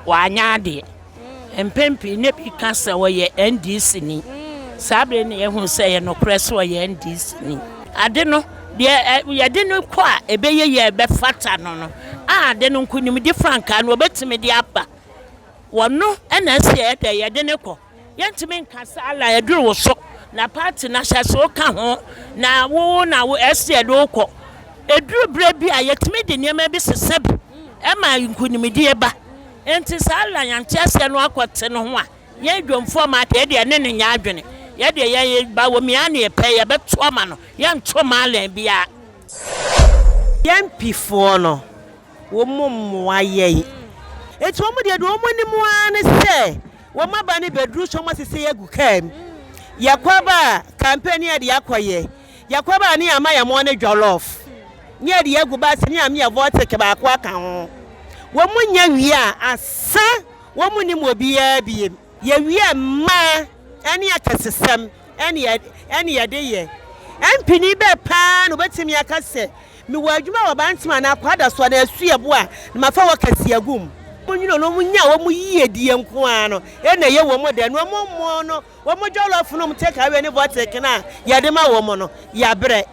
wanyɛ adeɛ. Mpɛn pii na bi ka sɛ ɔyɛ NDC ni. Saa bere no yɛhu sɛ ɛyɛ nokorɛ sɛ ɔyɛ NDC ni. Ade no, deɛ yɛde no kɔ a ɛbɛyɛ yie a ɛbɛfata no no, a ade no nkonimdi frankaa no wɔbɛtumi de aba. Wɔno na ɛsɛ yɛyɛ dɛ yɛde no kɔ. Yɛntumi nka sɛ Allah aduru wo so na party no ahyɛse wo ka ho na wo na wo ɛsɛ yɛde wo kɔ. Ɛduru berɛ bi a yɛtumi de nneɛma bi sesa bi ma nkunimdie ba. Enti sɛ Allah yɛante aseɛ no akɔ te ne ho a, yɛn dwomfoɔ mmaa deɛ yɛdeɛ yɛne no nyɛ adwene. Yɛdeɛ yɛn ba wɔ mia ne yɛpɛ yɛbɛto ama no, yɛnto mma Allah biara. Yɛn mpifoɔ no, wɔn mmoa yɛn. Enti wɔn deɛ, deɛ wɔn nim ara ne sɛ wɔn aba no bɛduru so wɔasesa yɛn agu kaa mu. Yɛkɔ aba a, campaign ne yɛde akɔyɛ. Yɛkɔ aba a, ne yɛama yɛn mmoa no jollof, ne yɛde agu bus ne yɛama yɛn vortic baako aka ho. Wɔn nya wie a, asa, wɔn nnim obiara biem. Yɛwie a, mmaa ne akɛsesɛm ne ɛne yɛde yɛ. Mpini bɛ paa na obetumi aka sɛ, Mewɔ adwuma wɔ Bantam anaa Kwadaso anaa Asuabu a na mafa wɔ Kasiagu mu. Wɔn nwene no, wɔn nya wɔn yiedie nko ara no na ɛyɛ wɔn dɛ. Na wɔn mmoa no, wɔn jollof no, wɔn take away ne vortic no a yɛde ma wɔn no, yɛabrɛ.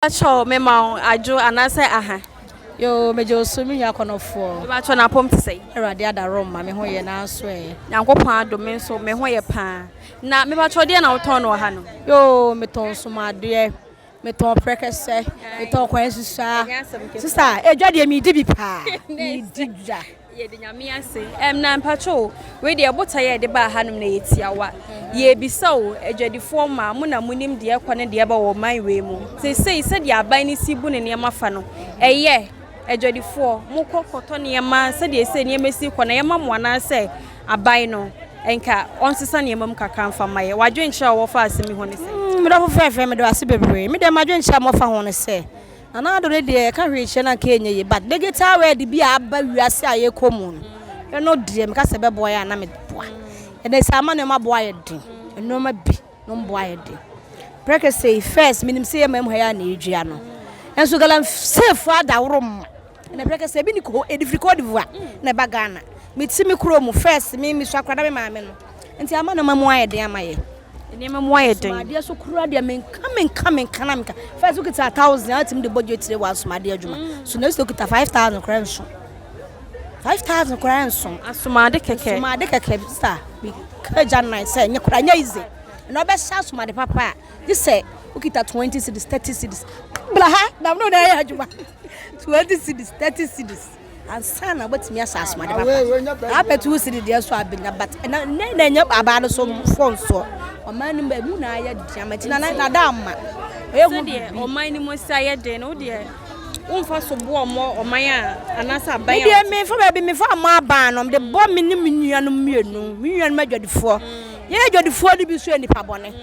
Mepakyɛw mema wo adwo anaasɛ aha. Yoo megye wo so me nua kɔnɔfoɔ. Mepakyɛw na apɔm te sɛn? Awurade adarom ma me ho yɛ nanso ɛ. Nyankopɔn adom me nso me ho yɛ paa. Na mepakyɛw deɛn na wotɔn no wɔ ha no? Yoo metɔn nsomadeɛ, metɔn prɛkɛsɛ, metɔn kwan susaa. Sista edwa deɛ medi bi paa, medi dwa. Yɛde Nyame ase. Ɛm na mpakyɛ o, wei deɛ botaeɛ a yɛde baa hanom no ɛyɛ tiawa. Yɛrebisa o, adwadifoɔ mmaa, mo na monim deɛ ɛkɔ ne deɛ ɛba wɔ ɔman wei mu. Seesei sɛdeɛ aban no si bu ne nneɛma fa no, ɛyɛ? Adwadifoɔ, mokɔ kɔtɔ nneɛma sɛdeɛ ɛsɛ nneɛma si kɔ no, ɛyɛ ma mo anaasɛ aban no nka ɔnsesa nneɛma mu kakra mfa mma yɛ? W'adwenkyerɛ a wɔwɔ fa asɛm yi ho ne sɛn? Mm, me dɔfo fɛɛfɛ, meda wo ase bebree. Me deɛ m'adwenkyerɛ a mewɔ fa ho ne sɛ, Nana Addo no deɛ yɛka hwee kyerɛ no anka ɛnyɛ yie but digital world bi a aba wiase a yɛkɔ mu no ɛno deɛ meka sɛ ɛbɛboa yɛ a na meboa ɛnɛ sɛ ama nneɛma boa yɛ den nneɛma bi no mboa yɛ den prɛkɛsɛ yi first menim sɛ yɛ mam ha yɛ a na yɛdua no nso galamseyfoɔ adaworo ma ɛna prɛkɛsɛ ebi ne ko ɛde firi Cote d'Ivoire na ɛba Ghana meti me kuro mu first me mesua koraa na me maame no nti ama nneɛma mu ayɛ den ama yɛ Nneɛma mu ayɛ den. Asomadeɛ so kura deɛ menka menka menka na menka. First wokita 1000 atumi de bɔ dwetire wɔ asomadeɛ adwuma. Mm. So na sɛ wokita 5000 koraa nso. 5000 koraa nso. Asomade kɛkɛ. Asomade kɛkɛ sa. Ka gya nan sɛ nyɛ koraa nyɛ easy. Na ɔbɛhyɛ asomade papa a gye sɛ wokita 20 cedis 30 cedis. Bla ha na no na ɛyɛ adwuma. 20 cedis 30 cedis. Ansa na wobɛtumi ahyɛ asomade papa. Apɛ tu siri deɛ so abɛnya but ɛna nɛ na ɛnyɛ abaa no so fɔ nsoɔ. Ɔman no mu ɛmu na ayɛ den ama nti na na da ama. Ɛyɛ ho biribi. Ɔman no mu si ayɛ den no wodeɛ womfa so boɔ mmɔ ɔman a anaasɛ aban a. Medeɛ memfa baabi memfa mmɔ aban no mede bɔ me ne me nuanom mmienu me nuanom adwadifoɔ. Yɛn adwadifoɔ no bi nso yɛ nnipa bɔne.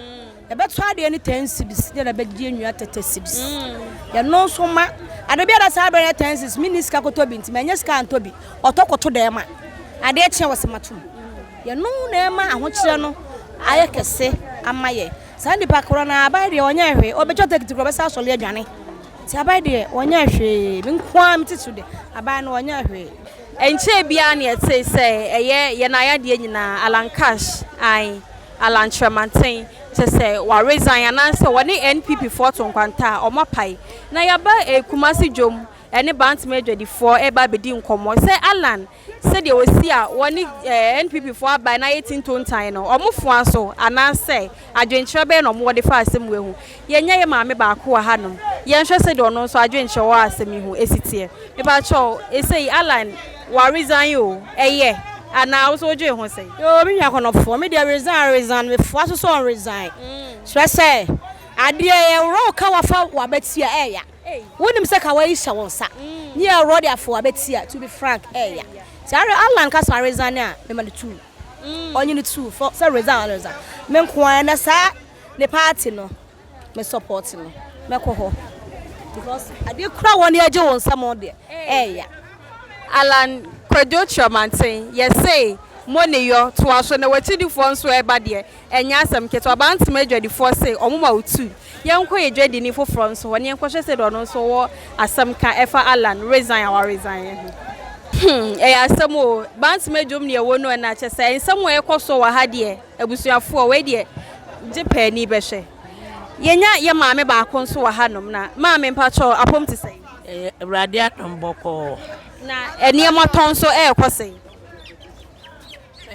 Yɛbɛtɔ adeɛ no ten cedis ne yɛbɛgye nnua thirty cedis. Yɛno nso ma ade biara saa bɛyɛ ten cedis menni sika kɔtɔ bi nti manya sika antɔ bi ɔtɔ kɔto dɛm ma adeɛ kye wɔ sɛ matom. Yɛno na ɛma ahokyerɛ no ayɛ kɛse ama yɛ. Saa nipa korɔ no aban deɛ ɔnyɛ hwee ɔbɛtwa tekiti korɔ ɔbɛsa asɔre adwane. Nti aban deɛ ɔnyɛ hwee me nko ara mete so deɛ aban no ɔnyɛ hwee. Ɛnkyɛɛ biara na yɛtee sɛ ɛyɛ yɛn ayadeɛ nyinaa, Alan Cash, ae, Alan Kyerɛmanten, kyerɛ sɛ wa resign anaasɛ wɔne NPP foɔ to nkwanta a, wɔn apae. Na yɛaba Kumasi dwom ɛne Bantama adwadifoɔ ɛreba abɛdi nkɔmmɔ sɛ Alan sɛdeɛ wɔsi a wɔne NPP foɔ abae na ayɛ tintontan no, wɔn foa so anaasɛ adwenkyerɛ bɛn na wɔwɔ de fa asɛm wei ho. Yɛanya yɛn maame baako wɔ hanom, yɛnhwɛ sɛdeɛ ɔno nso adwenkyerɛ wɔ asɛm yi ho si teɛ. Mepakyɛw, esei Allan wa resign o, ɛyɛ anaa wo nso wodwen ho sɛn? Yoo me nua kɔnɔfoɔ, me deɛ resign resign me foa so sɛ ɔn resign, kyerɛ sɛ adeɛ yɛ worɔ ka wafa wabati a ɛɛya, wonim sɛ kawa yi hyɛ wo nsa ne yɛ worɔ de afa wabati a to be frank ɛɛya, nti Allan ka sɛ ɔresign a mema no tuu, ɔnye no tuu fɔ sɛ resign resign, me nkoaa na saa Ne party no me support no mɛkɔ hɔ because adeɛ kura wɔn agye wɔn nsam deɛ ɛɛya. Allan Kwadwo Kyerɛmanten, yɛse mo ne yɔ toa so na w'akyidifoɔ nso ɛreba deɛ, ɛnyɛ asɛm ketewa. Bantama adwadifoɔ se wɔn ma wo tu. Yɛnkɔ yɛ dwadini foforɔ nso hɔ na yɛnkɔhwɛ sɛdeɛ ɔno nso wɔ asɛm ka ɛfa Allan resign a waresign ho. Hmm, ɛyɛ asɛm o. Bantama dwom ne ɛwɔ no ɛna kyɛ sɛ nsɛm a ɛkɔ so wɔ ha deɛ, abusuafoɔ, wei deɛ gye paani bɛhwɛ. Yɛnya yɛ maame baako nso wɔ hanom na maame mpakyɛw apom te sɛn? Ɛyɛ Awurade adom bɔkɔɔ. Na nneɛma tɔn nso ɛrekɔ sɛn?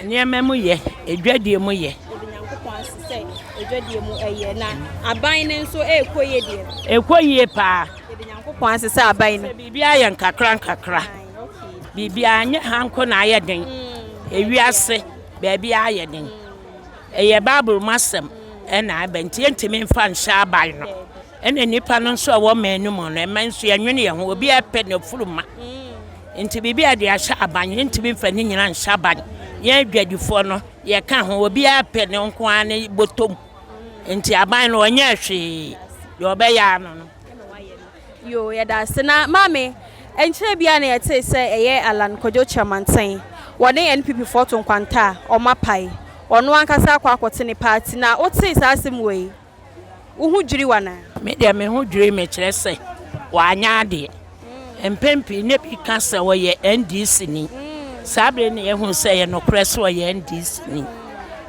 Nneɛma mu yɛ, edwadie mu yɛ. Yɛde Nyankopɔn ase sɛ edwadie mu ɛyɛ na aban no nso ɛrekɔ yie deɛ. Ɛkɔ yie paa. Yɛde Nyankopɔn ase sɛ aban no. Sɛ biribiara yɛ nkakra nkakra. Biribiara nyɛ ha nko na ayɛ den. Ewiase baabiara ayɛ den. Ɛyɛ Bible mu asɛm na ɛba nti yɛntumi mfa nhyɛ aban no. Ɛna nnipa no nso a ɛwɔ man no mu no, ɛma nso yɛnwene yɛn ho. Obiara pɛ n'afuruma. Nti biribi a yɛde ahyɛ aban, yɛntumi mfa ne nyinaa nhyɛ aban. Yɛn adwadifoɔ no, yɛka ho, obiara pɛ ne nko ara ne bɔtɔm. Nti aban no, ɔnyɛɛ hwee. Deɛ ɔbɛyɛ ano no. Yoo yɛda ase na maame nkyerɛ biara na yɛtee sɛ ɛyɛ Allan Kwadwo Kyerɛmanten wɔne NPP foɔ to nkwanta a wɔn apae ɔno ankasa akɔ akɔte ne party na wotee saa asɛm wei wo ho dwiri wo anaa? Me deɛ me ho dwiri me kyerɛ sɛ wanyɛ adeɛ. Mpɛn pii na bi ka sɛ ɔyɛ NDC ni. Saa bere na yɛhu sɛ ɛyɛ nokorɛ sɛ ɔyɛ NDC ni.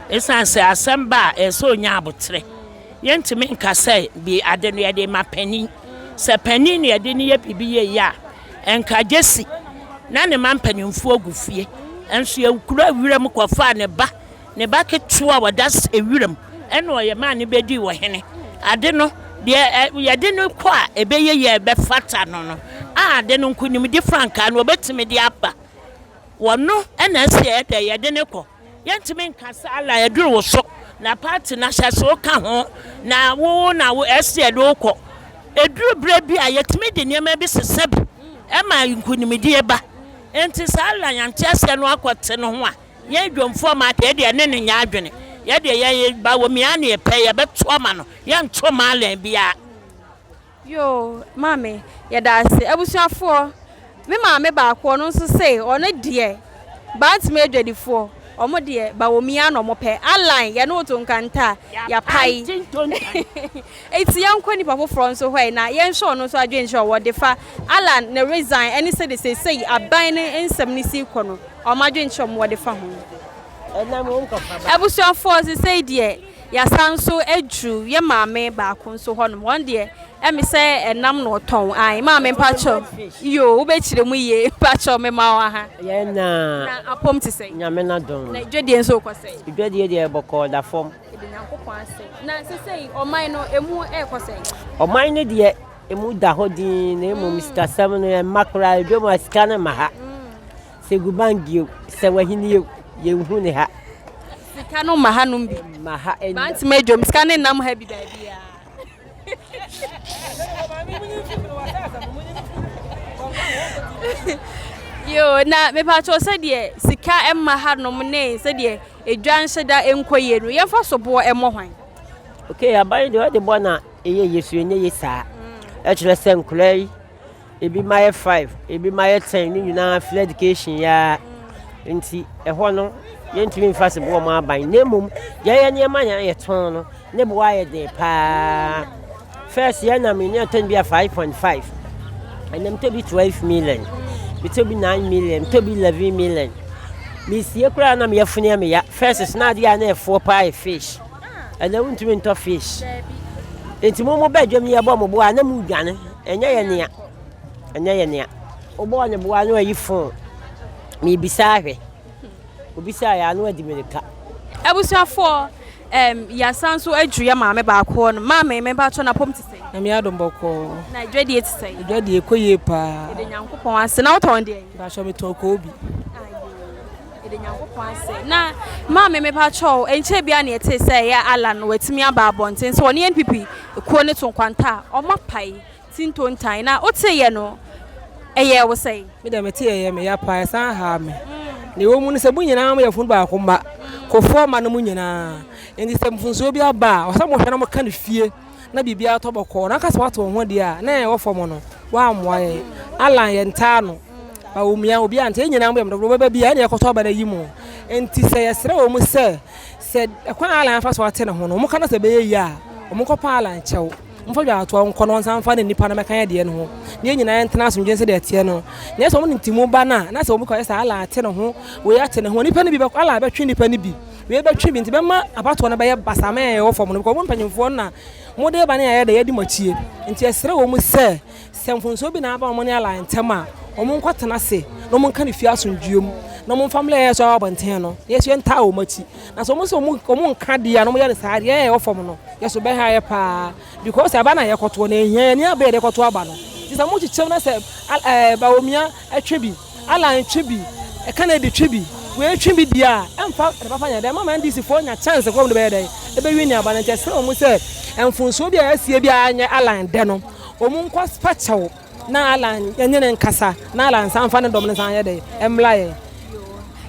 Ɛsiane sɛ asɛm ba a ɛsɛ sɛ ɔnya aboterɛ. Yɛntumi nka sɛ bi ade no yɛde ma panin. Sɛ panin na yɛde no yɛ biribi yie a, nka Gyesi na ne mma mpanimfoɔ gu fie. Nso yɛkura wiram kɔfaa ne ba, ne ba ketewa a ɔda wiram ɛna ɔyɛ maa no bɛdii ɔhene. Ade no, deɛ yɛde no kɔ a ɛbɛyɛ yie a ɛbɛfata no no, a ade no nkonimdi frankaa no wɔbɛtumi de aba. Wɔno na ɛsɛ yɛyɛ dɛ yɛde no kɔ. Yɛntumi nka sɛ Allah aduru wo so na party no ahyɛse wo ka ho na wo na wo ɛsɛ yɛde wo kɔ. Ɛduru berɛ bi a yɛtumi de nneɛma bi sesa bi ɛma nkunimdie ba. Enti sɛ Allah yɛante aseɛ no akɔ te ne ho a, yɛn dwomfoɔ mmaa deɛ yɛdeɛ yɛne no nyɛ adwene. Yɛdeɛ yɛn ba wɔ mia ne yɛpɛ yɛbɛto ama no, yɛnto mma Allah biara. Yoo maame yɛda ase. Abusuafoɔ me maame baako ɔno nso se ɔno deɛ Bantama adwadifoɔ ɔmo deɛ Bawumia na ɔmo pɛ Allan yɛne wo to nkanta a yapae Enti yɛnkɔ nipa foforɔ nso hɔ ɛ na yɛnhwɛ ɔno nso adwenkyerɛ a ɔwɔ de fa Allan ne resign ɛne sɛdeɛ seisei aban no nsɛm no si kɔ no ɔmo adwenkyerɛ a ɔmo wɔ de fa ho. Abusuafoɔ seisei deɛ Yɛasan nso aduru yɛ maame baako nso hɔ nom. Wɔn deɛ ɛmi sɛ ɛnam na ɔtɔn. Ae maame mpakyɛw. Yoo wobɛkyerɛ mu yie mpakyɛw mema wo aha. Yɛn na. Na apom te sɛn? Nyame n'adom. Na dwadie nso kɔ sɛn? Dwadie deɛ bɔkɔɔ da fam. Yɛde Nyankopɔn ase. Na sesei ɔman no emu ɛrekɔ sɛn? Ɔman no deɛ emu da hɔ dinn na mmom sikasɛm no ɛmma koraa. Dwom a sika no mma ha. Sɛ gu bank o, sɛ wahini o, yɛnhu ne ha. Sika no ma hanom bi. Ma ha ɛnna. Bantama adwam sika no nam ha bi baabi a. Yo na mepatwɔ sɛdeɛ sika ɛma hanom ne sɛdeɛ edwa nhyɛ da nkɔ yie no yɛmfa soboɔ ɛmmɔ hwan. Okay aban deɛ ɔde bɔ na ɛyɛ yie so ɛnyɛ yie saa. Ɛkyerɛ sɛ nkwadaa yi. Ebi ma yɛ five, ebi ma yɛ ten, ne nyinaa free education yi ara nti ɛhɔ no yɛntumi mfa se boɔ ɔmo aban na mmom yɛyɛ nneɛma yɛn yɛtɔn no ne boɔ ayɛ den paa. First yɛn na me ne ɛtɔn bi a 5.5 ɛnam tɔ bi 12 million, metɔ bi 9 million, metɔ bi 11 million. Mesie koraa na meyɛ funu yɛ meya. First so na adeɛ a na ɛfoɔ paa yɛ fish. Ɛnɛ wontumi ntɔ fish. Nti mo mo bɛ dwam yɛbɔ mo boa na mo dwane. Ɛnyɛ yɛ nea. Ɛnyɛ yɛ nea. Wobɔɔ ne boa no ayi fon. Mebisa ahwɛ. Obisa yɛ ano adi mirika. Abusuafoɔ, um, yɛasan nso aduru yɛ maame baako hɔ no. Maame, mempakyɛ n'apɔm te sɛn? Nyame adom bɔkɔɔ. Na dwadie te sɛn? Dwadie kɔ yie paa. Yɛde Nyankopɔn ase. Na wotɔn deɛn? Mpakyɛ metɔn koobi. Yɛde Nyankopɔn ase. Na maame mepakyɛw, ɛnkyɛɛ biara na yɛtee sɛ ɛyɛ Allan no watumi aba abɔnten sɛ ɔne NPP kuo no to nkwanta a wɔapae ti ntontan. Na woteeɛ no, ɛyɛɛ wo sɛn? Me deɛ meteeɛ ɛyɛɛ me ya paa, ɛsan haa me. Nea ɛwɔ mu ne sɛ mo nyinaa moyɛ funu baako mma, Kofoɔ mma no mo nyinaa. Enti sɛ mfomsoɔ bi aba a, ɛwɔ sɛ mohwɛ na moka no fie. na biribiara tɔ bɔkɔɔ na aka sɛ woato wo ho deɛ a na ɛwɔ fam no woammoa yɛn Allan yɛntaa no Bawumia obiara nte yɛn nyinaa moyɛ mdɔfo bɛba bi a ɛne ɛkɔtɔ aba no ayi mu nti sɛ yɛsrɛ wɔ mu sɛ sɛ ɛkwan a Allan afa so ate ne ho no wɔn ka no sɛ ɛbɛyɛ yie a wɔn nkɔpa Allan kyɛw. Momfa dwaatoa nkɔ na wɔnsan mfa ne nnipa no mmɛka yɛn deɛ no ho, na yɛn nyinaa yɛntena asomdwoeɛ sɛdeɛ ɛteɛ no. Nyɛ sɛ wɔn ne ntimu ba no a, na sɛ wɔkɔyɛ sɛ Allah ate ne ho, wei ate ne ho a, nnipa no bi bɛkɔ, Allah bɛtwe nnipa no bi, wei bɛtwe bi, nti bɛma abatoɔ no bɛyɛ basaa ma yɛn a yɛwɔ fam no, because mo mpanyimfoɔ no na mode ba ne yɛayɛ dɛ yɛadi mo akyie. Nti yɛsrɛ wɔn sɛ, Sɛ mfomsoɔ bi na aba wɔn ne Allah ntam a, wɔn nkɔtena ase na wɔn nka no fie asomdwoeɛ mu, na wɔn mfa mmra yɛn so abɔnten no, na yɛn nso yɛntaa wɔn akyi. Na sɛ wɔn nso wɔn wɔn nka deɛ a na wɔyɛ no saa deɛ, yɛn a yɛwɔ fam no, yɛn so bɛha yɛ paa. Because aba no a yɛkɔtoɔ no, ɛnhia yɛn, ani abere yɛde kɔto aba no. Nti sɛ wɔkyekyɛm na sɛ ɛɛ Bawumia twe bi, Allah twe bi, Kennedy twe bi, wei twe bi deɛ a, ɛmfa ade papa nyɛ dɛn, ɛmma NDC foɔ nya chance koraa wɔn de bɛyɛ dɛn, ɛbɛwini aba no. Nti ɛsrɛ wɔn sɛ mfomsoɔ bi a yɛasie biara nyɛ Allah dɛ no, Wɔn nkɔ pa kyɛw na Allah nye no nkasa na Allah nsan mfa ne dɔm no nsan nyɛ dɛn mmra yɛn.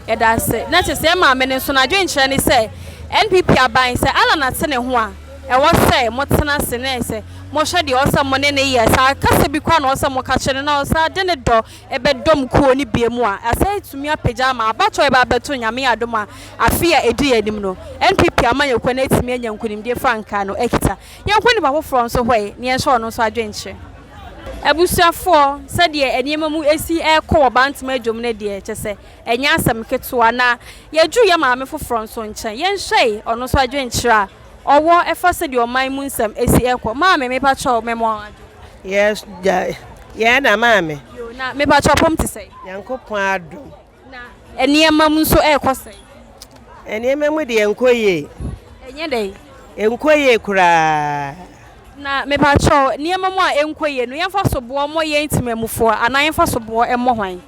Yɛda ase. Na kyerɛ sɛ yɛn maame no nso n'adwenkyerɛ ne sɛ NPP aban sɛ Allan ate ne ho a ɛwɔ sɛ motena ase na ɛsɛ mohwɛ deɛ ɔwɔ sɛ mo ne no yɛ. Sɛ kasa bi koraa na ɔwɔ sɛ moka kyerɛ no na ɔsan de ne dɔ bɛdɔm kuo no bie mu a asan atumi apagya ama abatoɔ a yɛba abɛto Nyame adom a afe a ɛdi yɛn anim no NPP amanyɔkuo no atumi anya nkunimdie frankaa no akita. Yɛnkɔ nipa foforɔ nso hɔ ɛ, na yɛnhwɛ ɔno nso adwenkyerɛ. Abusuafoɔ, sɛdeɛ nneɛma mu si rekɔ wɔ Bantama dwom no deɛ, kyerɛ sɛ, ɛnyɛ asɛm ketewa. Na yɛduru yɛn maame foforɔ nso nkyɛn, yɛnhwɛ ɔno nso adwenkyerɛ a ɔwɔ ɛfa sɛdeɛ ɔman mu nsɛm si rekɔ. Maame, mepakyɛw, mema wo adwo. Yes, gya, yɛn na maame. Yo, na mepakyɛw, pɔm te sɛn? Nyankopɔn adom. Na nneɛma mu nso ɛrekɔ sɛn? Nneɛma mu deɛ ɛnkɔ yie. Ɛnyɛ dɛn? Ɛnkɔ yie koraa. Na mepakyɛw, nneɛma mu a ɛnkɔ yie no, yɛmfa soboɔ mmɔ yɛn temamufoɔ anaa yɛmfa soboɔ mmɔ hwan?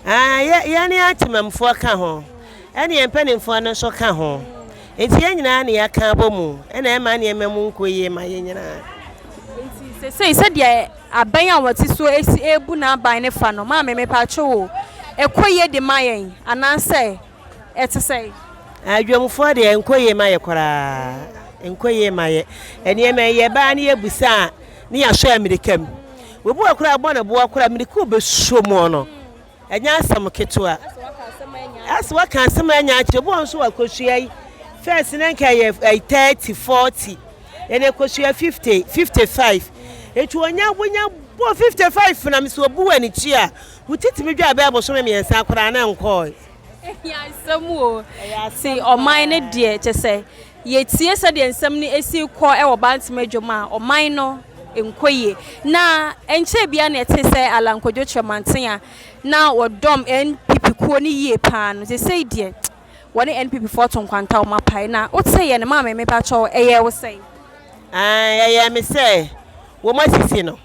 Ah, yɛ, yɛne atemamufoɔ ka ho, ɛne yɛn mpanimfoɔ no nso ka ho. Nti yɛn nyinaa na yɛaka abɔ mu, ɛna ɛma nneɛma mu nkɔ yie ma yɛn nyinaa. Nti sesei sɛdeɛ Abɛn a wɔte so si rebu n'aban no fa no, maame mepakyɛw o, ɛkɔ yie de ma yɛn anaasɛ ɛte sɛn? Adwamfoɔ deɛ ɛnkɔ yie ma yɛ koraa, ɛnkɔ yie ma yɛ. Nneɛma yi yɛbaa ne yɛbusa a ne yɛasɔ amirika mu. Obi wɔ koraa bɔ ne boɔ koraa mirika ɔbɛsuo mu no. Ɛnyɛ asɛm ketewa. Asɛ waka asɛm anya akyerɛ. Obi wɔ nso wɔ akosua yi. First na nka yɛ ɛyɛ 30, 40. Ɛna akosua 50, 55. Eti onya wonya bɔ 55 na mesɛ obu wɔ ne kyi a, wotitimi dwa bɛɛ bosome mmiɛnsa koraa na nkɔɔ. Ɛyɛ asɛm o. Ti ɔman no deɛ kyɛ sɛ yɛtie sɛdeɛ nsɛm no si kɔ wɔ Bantama dwom a, ɔman no nkɔ yie. Na ɛnkyɛɛ biara na yɛtee sɛ Allan Kwadwo Kyerɛmanten a na wɔdɔm NPP kuo no yie paa no, seesei deɛ wɔne NPP foɔ to nkwanta wɔn apae. Na woteeɛ no, maame mepakyɛw, ɛyɛɛ wo sɛn? Ae, ɛyɛɛ me sɛ wɔn asisi no.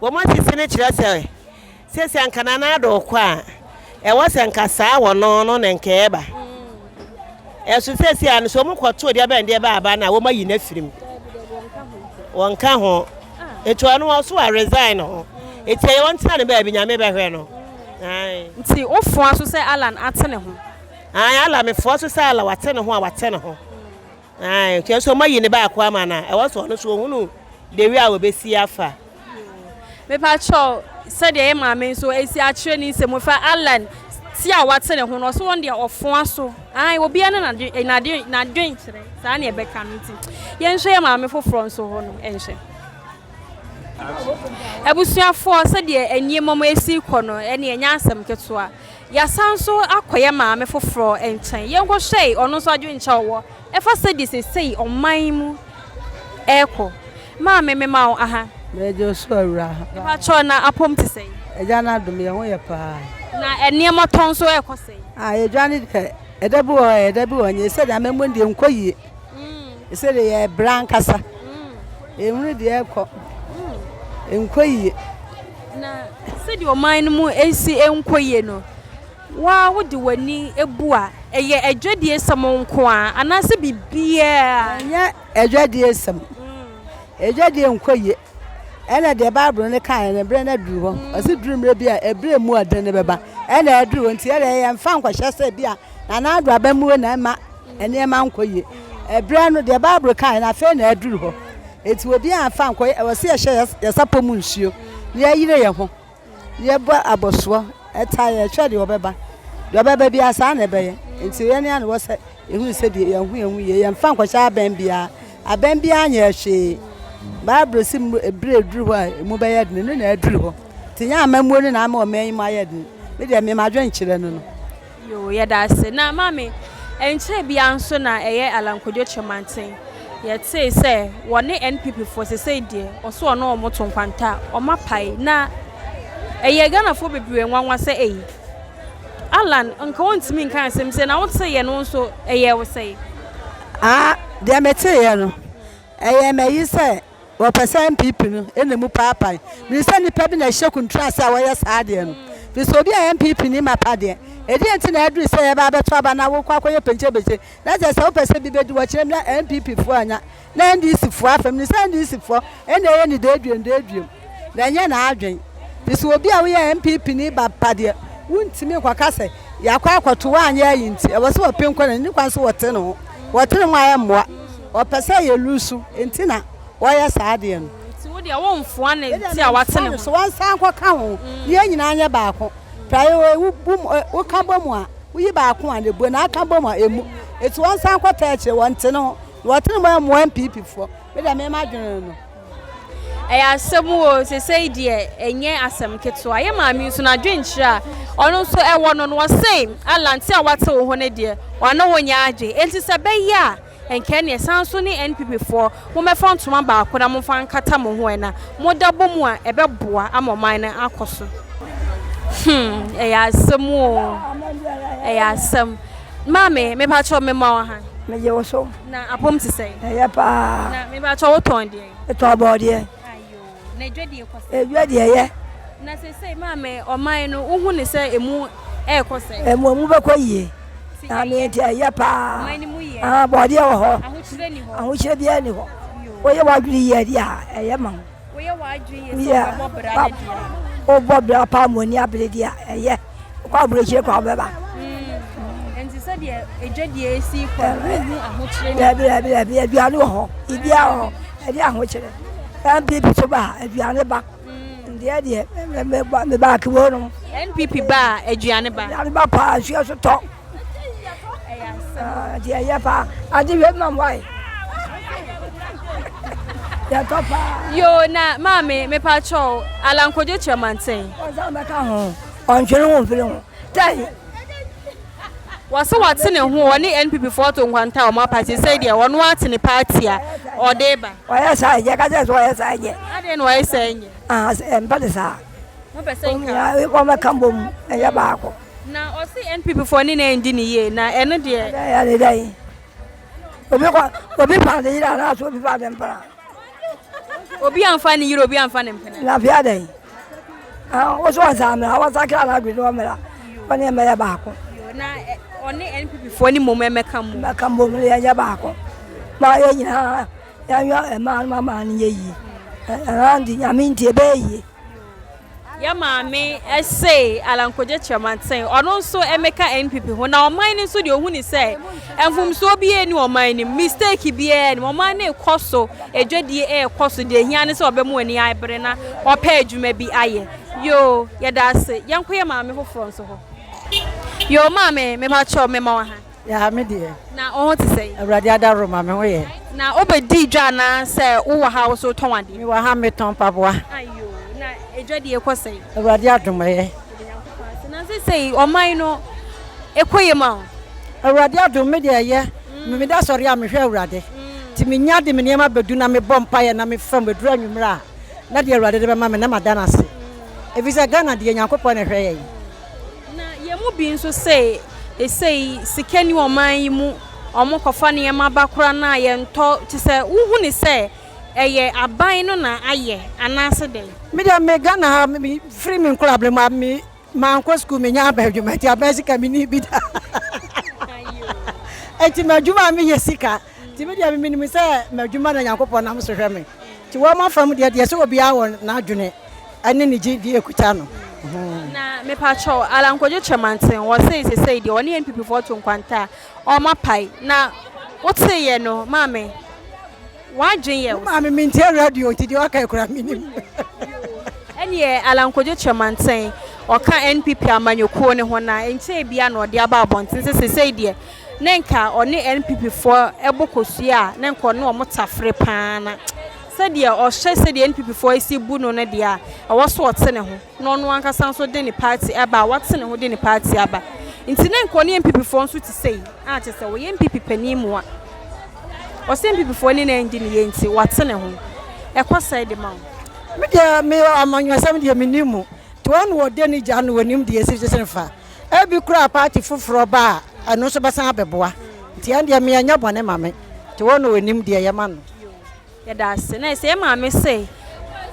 Wɔn asisi no kyerɛ sɛ Seesei anka Nana Addo rekɔ a, ɛwɔ sɛ nka saa wɔ no no na nka ɛreba. Ɛso seesei a no sɛ wɔn kɔtoo deɛ bɛn deɛ bɛn aba no a wɔn ayi no afiri mu. Wɔnka ho. Nti ɔno ɔso a resign ho. Nti ɛyɛ wɔn tena ne baabi Nyame bɛhwɛ no. Ae. Nti wo foa so sɛ Allan ate ne ho? Ae Allan me foa so sɛ Allan wate ne ho a wate ne ho. Ae, kyerɛ sɛ wɔayi ne baako ama no a, ɛwɔ sɛ ɔno nso ɔhunu the way a wɔbɛsi afa. Mepakyɛw, sɛdeɛ yɛ maame nso asi akyerɛ ne nsɛm mu fa Allan ti a wate ne ho no, ɔse wɔn deɛ ɔfoa so. Ae, obiara ne n'adwen, n'adwen, n'adwenkyerɛ, saa na ɛbɛka no nti. Yɛnhwɛ yɛ maame foforɔ nso hɔ no nhwɛ. Abusuafoɔ, sɛdeɛ nneɛma mu asi kɔ no, ɛne ɛnyɛ asɛm ketewa. Yɛasan nso akɔ yɛn maame foforɔ nkyɛn. Yɛnkɔhwɛ ɔno nso adwenkyɛ a ɔwɔ ɛfa sɛdeɛ seesei ɔman mu ɛrekɔ. Maame mema wo aha. Megye wo so awura. Mepakyɛw na apɔm te sɛn? Agya no adom yɛn ho yɛ paa. Na nneɛma tɔ nso ɛrekɔ sɛn? Ah yɛdwa no deɛ ɛda bi wɔ hɔ ɛyɛ ɛda bi wɔ hɔ nyɛ sɛdeɛ amammuo no deɛ nkɔ yie. Sɛdeɛ yɛrebrɛ ankasa. Yɛnhunu deɛ ɛrekɔ. Ɛnkɔ yie. Na sɛdeɛ ɔman no mu si nkɔ yie no, wo ara wode w'ani bu a, ɛyɛ adwadiesɛm nko ara anaasɛ biribiara? Ɛnyɛ adwadiesɛm. Adwadie nkɔ yie. Ɛna deɛ Bible no kaeɛ no, berɛ no aduru hɔ. Ɔse duru mmerɛ bi a, ɛberɛ mu ɔden no bɛba. Ɛna aduru hɔ nti ɛdeɛ yɛmfa nkɔhyɛ sɛ bi a Nana Addo abammuo na ɛma nneɛma nkɔ yie. Ɛberɛ no, deɛ Bible kaeɛ no, afei na aduru hɔ. Enti obiara mfa nkɔ, ɛwɔ sɛ yɛhyɛ yɛn sapɔ mu nsuo na yɛyere yɛn ho, na yɛbɔ abɔsoɔ, ɛtaa yɛhwɛ deɛ ɔbɛba. Deɛ ɔbɛba biara saa na ɛbɛyɛ. Enti yɛn ara na ɛwɔ sɛ yɛhunu sɛ deɛ yɛn ho yɛn ho yie. Yɛmfa nkɔhyɛ abɛn biara. Abɛn biara nyɛɛ hwee. Bible se bere reduru hɔ a emu bɛyɛ den, ɛno na aduru hɔ. Nti nyɛ amammuo no na ama ɔman yi mu ayɛ den. Me deɛ me m'adwenkyerɛ no no. Yoo yɛda ase. Na maame, ɛnkyɛɛ biara nso na ɛyɛ Allan Kojo Kyerematen. Yɛtee sɛ wɔne NPP foɔ sesei deɛ ɔse ɔne wɔn to nkwanta a, wɔn apae. Na ɛyɛɛ Ghanafoɔ bebree nwanwa sɛ ei, Allan nka ɔntumi nka asɛm sei. Na woteeɛ no wo nso ɛyɛɛ wo sɛn? Ah, deɛ meteeɛ no, ɛyɛɛ me ayi sɛ Wɔpɛ sɛ NPP no na emu paapae. Menim sɛ nnipa bi na ɛhyɛ kuntunu ase a wɔyɛ saa adeɛ no. Firi sɛ obi a NPP ni mapa deɛ, ɛdeɛn nti na aduru sɛ yɛba abɛto aba na wokɔ akɔyɛ penkyɛpenkyɛ na kyerɛ sɛ wopɛ sɛ bi bɛdi hɔ kyerɛ na NPP foɔ anya na NDC foɔ afa. Menim sɛ NDC foɔ na ɛyɛ ne deeduem deeduem na ɛnyɛ n'adwen. Firi sɛ obi a woyɛ NPP ni ba pa deɛ, wontumi nkɔka sɛ yɛakɔ akɔto woanyɛ ayi nti ɛwɔ sɛ wɔpen kɔ n'anim kwan so wɔte ne ho. Wɔte ne ho a ɛmmoa. Ɔpɛ sɛ yɛ lusu nti na ɔyɛ saa adeɛ no. Nti wo deɛ wo nfoa ne ti a wate ne ho. So wɔnsan nkɔ ka ho na yɛn nyinaa nyɛ baako. Praeɛ wei wo bu mu wo ka bɔ mu a wo yi baako a na ebue na aka bɔ mu a emu. Nti wɔnsan nkɔ taa akyire wɔnte ne ho na wɔte ne mu a ɛmmoa NPP foɔ. Me deɛ me m'adwene no. Ɛyɛ asɛm o, sesei deɛ ɛnyɛ asɛm ketewa. Yɛ maame nso n'adwenkyerɛ a ɔno nso ɛwɔ no no, ɔse Allan te a wate wo ho no deɛ ɔne wo nyɛ adwen. Enti sɛ ɛbɛyɛ a nka ɛneɛ san nso ne NPP foɔ mommɛfa ntoma baako na momfa nkata mo ho ɛ na moda bɔ mu a ɛbɛboa ama ɔman no akɔ so. Hmm, ɛyɛ asɛm o, ɛyɛ asɛm. Maame, mepakyɛw mema wo ha. Megye wo so. Na apom te sɛn? Ɛyɛ paa. Na mepakyɛw wo tɔn deɛn? Metɔn abɔɔdeɛ. Ayo, na edwa deɛ kɔ sɛn? Edwa deɛ yɛ. Na sesei maame, ɔman no, wohu ne sɛ emu ɛɛkɔ sɛn? Emu emu bɛkɔ yie. Na me nti ɛyɛ paa. Ɔman no mu yɛ. Ah, bɔɔdeɛ wɔ hɔ. Ahokyerɛ ni hɔ. Ahokyerɛ biara ni hɔ. Woyɛ w'adwene yie deɛ a, ɛyɛ ma wo. Woyɛ w'adwene yie sɛ wobɛbɔ bra no deɛ a. Wobɔ bra paa ma w'ani abere deɛ a, ɛyɛ. Wokɔ aburokyire kɔ a wobɛba. Nti sɛdeɛ adwadie si kɔ no, wonhu ahokyerɛ ni? Dabi dabi dabi, aduane wɔ hɔ, biribiara wɔ hɔ, ɛde ahokyerɛ. NPP so ba a, aduane ba. Ndeɛ deɛ, meba akibo no. NPP ba a, aduane ba. Aduane ba paa, nsuo so tɔ. Nti ɛyɛ paa. Ade wei ma mwae. Yɛtɔ paa. Yo na maame mepa kyɛw Alan Kojo Kyerɛmanten. Ɔnsan bɛka ho. Ɔntwene ho mfiri ho. Tɛn. Wɔse wate ne ho ɔne NPP foɔ to nkwanta a wɔn apati sɛ deɛ ɔno ate ne party a ɔde ba. Ɔyɛ saa ɛnyɛ ka kyerɛ sɛ ɔyɛ saa ɛnyɛ. Adɛn na ɔyɛ saa ɛnyɛ? Ah ɛmpɛ ne saa. Mopɛ sɛ nka. Wɔn bɛka mbom ɛnyɛ baako. Na ɔse NPP foɔ ne no andi no yie na ɛno deɛ. Ɛyɛ ne dɛn? Obi kɔ obi fa ne yere anaasɛ obi fa ne mpena. Obi anfa ne yere obi anfa ne mpena. Na afei adɛn? Wo so ɔnsa mmra wɔsakra n'adwene ɔmmra ɔne ɛmɛyɛ baako. Na ɔne NPP foɔ ne mmom ɛmɛka mmom. Ɛmɛka mmom ne yɛnyɛ baako. Ma yɛ nyinaa yɛnyɛ ɛmaa no ma maa no nyɛ yie. Ɛmaa nti nyame nti ɛbɛyɛ yie. Yɛ maame se Allan Kwadwo Kyerematen, ɔno nso mmeka NPP ho. Na ɔman no nso deɛ ɔhu ne sɛ mfomsoɔ biara nni ɔman no mu, mistake biara nni mu. Ɔman no rekɔ so, adwadie rekɔ so, deɛ ɛhia ne sɛ ɔbɛma ani abere na wapɛ adwuma bi ayɛ. Yoo, yɛda ase. Yɛnkɔ yɛ maame foforɔ nso hɔ. Yoo maame, mepakyɛw mema wo ha. Yaa me deɛ. Na wo ho te sɛn? Awurade adaworo ma me ho yɛ. Na wo bɛ di dwa anaa sɛ wo wɔ ha wo so tɔn adeɛ? Me wɔ ha me tɔn mpaboa. Ayoo na edwa deɛ ɛkɔ sɛn? Awurade adom ɛyɛ. Yɛda Nyankopɔn ase. Na sesei ɔman no ɛkɔ yie ma wo? Awurade adom me deɛ ɛyɛ. Me meda sɔre a mehwɛ Awurade. Nti me nya de me nneɛma bɛdu na me bɔ mpaeɛ na me fam ɛduru anwummerɛ a na deɛ Awurade de bɛma me na mada no ase. Ɛfiri sɛ Ghana deɛ Nyankopɔn na ɛhwɛ yɛn. Na yɛn mu bi nso se, Esei sika nni ɔman yi mu, wɔkɔfa nneɛma ba koraa no a yɛntɔ, kyerɛ sɛ wohu no sɛ ɛyɛ aban no na ayɛ anaase dɛn? Me deɛ me Ghana ha me firi me nkorabere mu a me mankɔ sukuu me nya aban adwuma nti aban sika me ni bi da nti m'adwuma a meyɛ sika nti me deɛ me menim sɛ m'adwuma na Nyankopɔn nam so hwɛ me nti wɔn afam deɛ deɛ sɛ obiara wɔ n'adwene ɛne ne gyedie ekuta no. Na mepakyɛw Allan Kwadwo Kyerɛmanten wɔsei sesei deɛ ɔne NPP foɔ to nkwanta a ɔmo apae na woteeɛ no maame w'adwen yɛ wo sɛn? Maame mentie radio nti deɛ ɔka koraa mennim. Ɛneɛ Allan Kwadwo Kyerɛmanten ɔka NPP amanyɔkuo no ho na nkyɛɛ biara na ɔde aba abɔnten sɛ sesei deɛ ne nka ɔne NPP foɔ bɔ kosua a ne nka ɔne ɔmo tafere paa na. Sɛdeɛ ɔhyɛ sɛdeɛ NPP foɔ asi bu no no deɛ a, ɛwɔ sɛ ɔte ne ho na ɔno ankasa nso de ne party ɛba a wate ne ho de ne party aba. Nti na nka ɔne NPP foɔ nso te sei a kyerɛ sɛ ɔyɛ NPP panin mua. Ɔsɛ NPP foɔ ne no andi ne yie nti wate ne ho. Ɛkɔ sɛe de ma wo. Me deɛ me amanyɔsɛm deɛ mennim mu. Nti wɔn na wɔde ne gya no wɔnim deɛ ɛsi sene fa. Ebi koraa party foforɔ ba a ɛno nso bɛsan abɛboa. Nti ɛno deɛ me ɛnyɛ bɔne ma me. Nti wɔn na wɔnim deɛ ɛyɛ ma no. Yɛda ase. Na sɛ yɛ maame se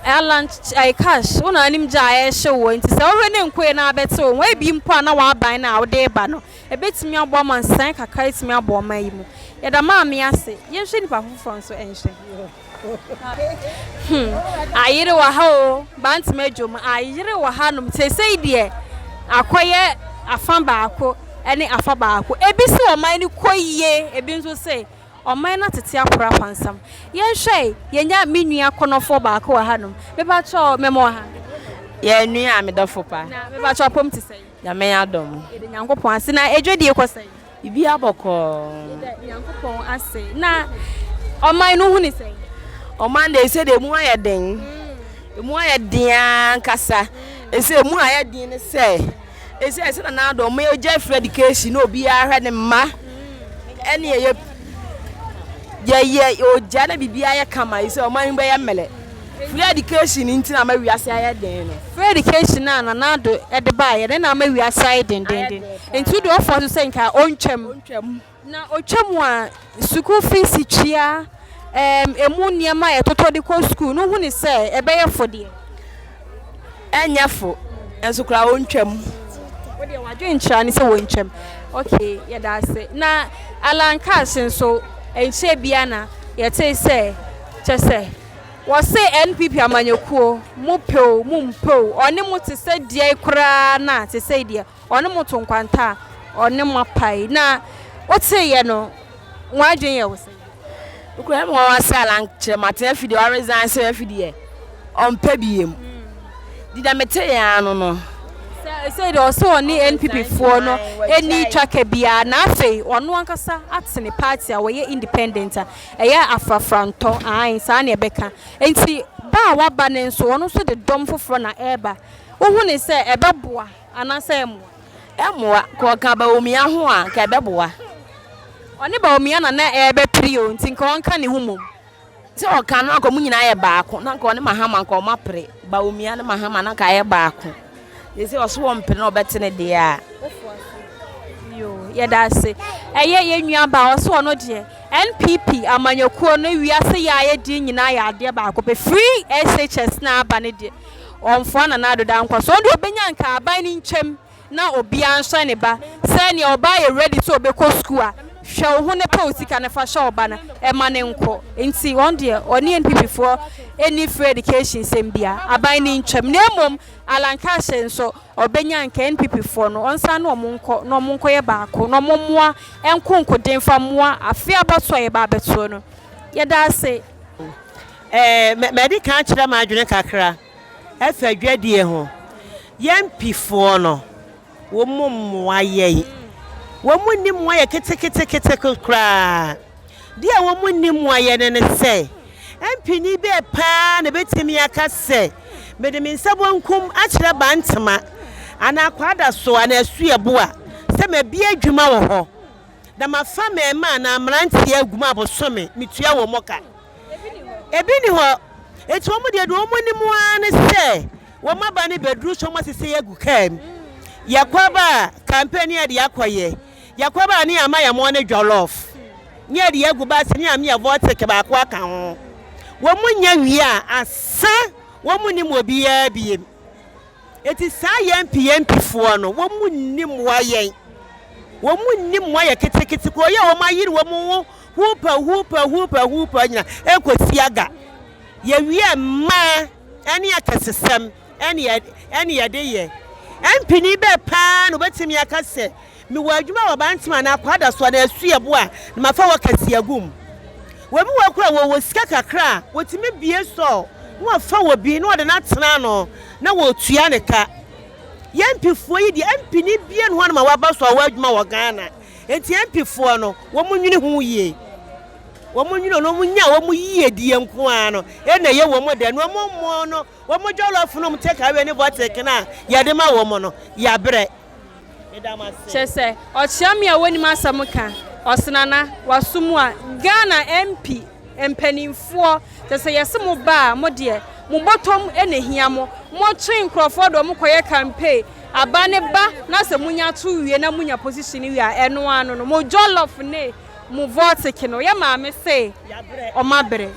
Alan ɛɛ cash wo na anim gya a ɛrehye woɔ nti sɛ wohwɛ ne nkoe na abɛte wo ho ebi mpo a na w'aban no a wode reba no ɛbɛtumi aboa ma nsesaeɛ kakra atumi abɔ ɔman yi mu. Yɛda maame ase. Yɛnhwɛ nipa foforɔ nso nhwɛ. Hmm, ayere wɔ ha o, Bantama dwom, ayere wɔ hanom. Seesei deɛ akɔyɛ afa baako ne afa baako. Ebi se ɔman no kɔ yie, ebi nso se ɔman no atete apora apansam. Yɛnhwɛ, yɛnya me nua kɔnɔfoɔ baako wɔ hanom. Mepakyɛw, mɛma wɔ ha. Yɛ nua, me dɔfo pa. Na mepakyɛw, apom te sɛn? Nyame adom. Yɛda Nyankopɔn ase. Na edwadie kɔ sɛn? Biribiara bɔkɔɔ. Yɛda Nyankopɔn ase. Na ɔman no hu ne sɛn? Ɔman deɛ sɛ deɛ emu ayɛ den. Emu ayɛ den ankasa. Ɛsɛ emu ayɛ den ne sɛ ɛsɛ ɛsɛ na n'adɔ ɔmo agya free education na obiara hwɛ ne mma ɛne ɛyɛ yɛyɛ ogya na biribiara yɛ kama ɛsɛ ɔman yi bɛyɛ mmerɛ. Free education nti na ama wiase ayɛ den no. Free education a Nana Addo de baeɛ no na ama wiase ayɛ dendenden. Nti wode ɔfoɔ so sɛ nka ɔntwam. Ɔntwam. Na ɔtwa mu a, sukuu fees tua, ɛɛm, ɛmu nneɛma a yɛtotɔ de kɔ sukuu no, wohu ne sɛ ɛbɛyɛ fo deɛ? Ɛnyɛ fo, nso koraa ɔntwam. Wo deɛ w'adwenkyerɛ ne sɛ wɔntwam. Okay, yɛda ase. Na Alan Cash nso, ɛnkyɛɛ biara na yɛtee sɛ, kyerɛ sɛ, Wɔse NPP amanyɔkuo, mo pɛ o, mo mpɛ o, ɔne mo te sɛ deɛn koraa no a, sesei deɛ, ɔne mo to nkwanta a, ɔne mo apae. Na woteeɛ no, w'adwene yɛ wo sɛn? Nokorɛ ɛyɛ me nwanwa sɛ Alan Kyerematen afi deɛ ɔresign sɛ afi deɛ ɔmpɛ biem. Nti deɛ meteeɛ ara no no. Sɛ deɛ ɔsɛ ɔne NPP foɔ no ɛni twaka biara na afei ɔno ankasa ate ne party a wɔyɛ independent a Ɛyɛ afrafrantɔ, aane, saa na ɛbɛka. Enti ba a waba no nso, ɔno nso de dɔm foforɔ na ɛreba. Wohu no sɛ ɛbɛboa anaasɛ ɛmmoa? Ɛmmoa. Nka ɔka Bawumia ho a, nka ɛbɛboa. Ɔne Bawumia na na ɛrebɛpere o, nti nka ɔnka ne ho mmom. Sɛ ɔka no anka wɔn nyinaa yɛ baako, na nka ɔne Mahama nka wɔn apere. Bawumia ne Mahama na nka ayɛ baako. Sɛ ɔso wɔmpere na ɔbɛte ne deɛ a. Yoo, yɛda ase. Ɛyɛ yɛn nua baa ɔso ɔno deɛ NPP amanyɔkuo no wiase yɛ a yɛdi nyinaa yɛ adeɛ baako pɛ. Free SHS na aba no deɛ ɔmfoa Nana Addo Dankwa so. Ɔno deɛ ɔbɛnya nka aban no nkyɛm na obiara nhyɛ ne ba sɛ nea ɔba yɛ ready sɛ ɔbɛkɔ sukuu a hwɛ wo ho na pɛ wo sika no fa hyɛ wo ba no ɛma no nkɔ. Nti ɔno deɛ ɔne NPP foɔ ɛnni free education sɛm bia aban no ntwam na mmom Alan Cash nso ɔbɛnya nka NPP foɔ no ɔnsan ne ɔmo nkɔ na ɔmo nkɔyɛ baako na ɔmo mmoa nko nkoden mfa mmoa afe abatoɔ a yɛba abɛtoɔ no. Yɛda ase. Ɛɛ, madi kan akyerɛ m'adwene kakra ɛfa dwadie ho. Yɛn mpifoɔ no, wɔn mmoa yɛn. Wɔn nni mmoa yɛ keteketekete koraa. Deɛ wɔn nni mmoa yɛ no ne sɛ, mpini bɛɛ paa na ɛbɛtumi aka sɛ, mede me nsa bonkum akyerɛ Bantama anaa Kwadaso anaa Asuaboa sɛ mabue adwuma wɔ hɔ na mafa mmarima anaa mmeranteɛ agu mu a bosome metua wɔn ka. Ebi nni hɔ. Enti wɔn deɛ, deɛ wɔn anim ara ne sɛ wɔn aba no bɛduru so wɔasesa agu kaa mu. Yɛkɔ aba a, campaign ne yɛde akɔyɛ. Yɛkɔ aba a ne yɛama yɛn mmoa no jollof ne yɛde agu bus ne yɛama yɛn vortic baako aka ho. Wɔn nya wie a, asa wɔn nnim obiara biem. Enti saa yɛn PMP foɔ no, wɔn nni mmoa yɛn. Wɔn nni mmoa yɛ ketekete koraa. Ɔyɛ a wɔn ayere wɔn ho hupa hupa hupa hupa nyina ɛnkɔsi aga. Yɛwie a mmaa ɛne akɛsesɛm ɛne ɛne yɛde yɛ. MP ni bɛɛ paa na obɛtumi aka sɛ Mewɔ adwuma wɔ Bantam anaa Kwadaso anaa Asuabu a, na mafa wɔ Kasiagum. Wɔ bi wɔ hɔ koraa a, wɔwɔ sika kakra a, wɔtumi bue sɔɔ na wɔafa wɔ bi na wɔde no atena ano na wɔretua ne ka. Yɛn MPfoɔ yi deɛ, MP ni bia ne hɔnom a waba so a ɔwɔ adwuma wɔ Ghana. Enti MPfoɔ no, wɔn nwene ho yie. Wɔn nwene no, wɔn nya wɔn yiedie nko ara no na ɛyɛ wɔn dɛ. Na wɔn mmoa no, wɔn jollof no, wɔn take away ne vortic no a yɛde ma wɔn no, yɛabrɛ. Meda mo ase. Kyerɛ sɛ ɔkyea me a wɔnim asɛm ka, ɔse Nana waso mu a, Ghana MP mpaninfoɔ kyerɛ sɛ yɛse mo ba a mo deɛ mo bɔtɔm na ɛhia mo, mo twe nkorɔfoɔ de wɔn kɔyɛ campaign, aba ne ba na sɛ mo nya to wie na mo nya position wie a ɛno ara no no mo jollof ne mo vortic no yɛ maame se ɔmo abrɛ.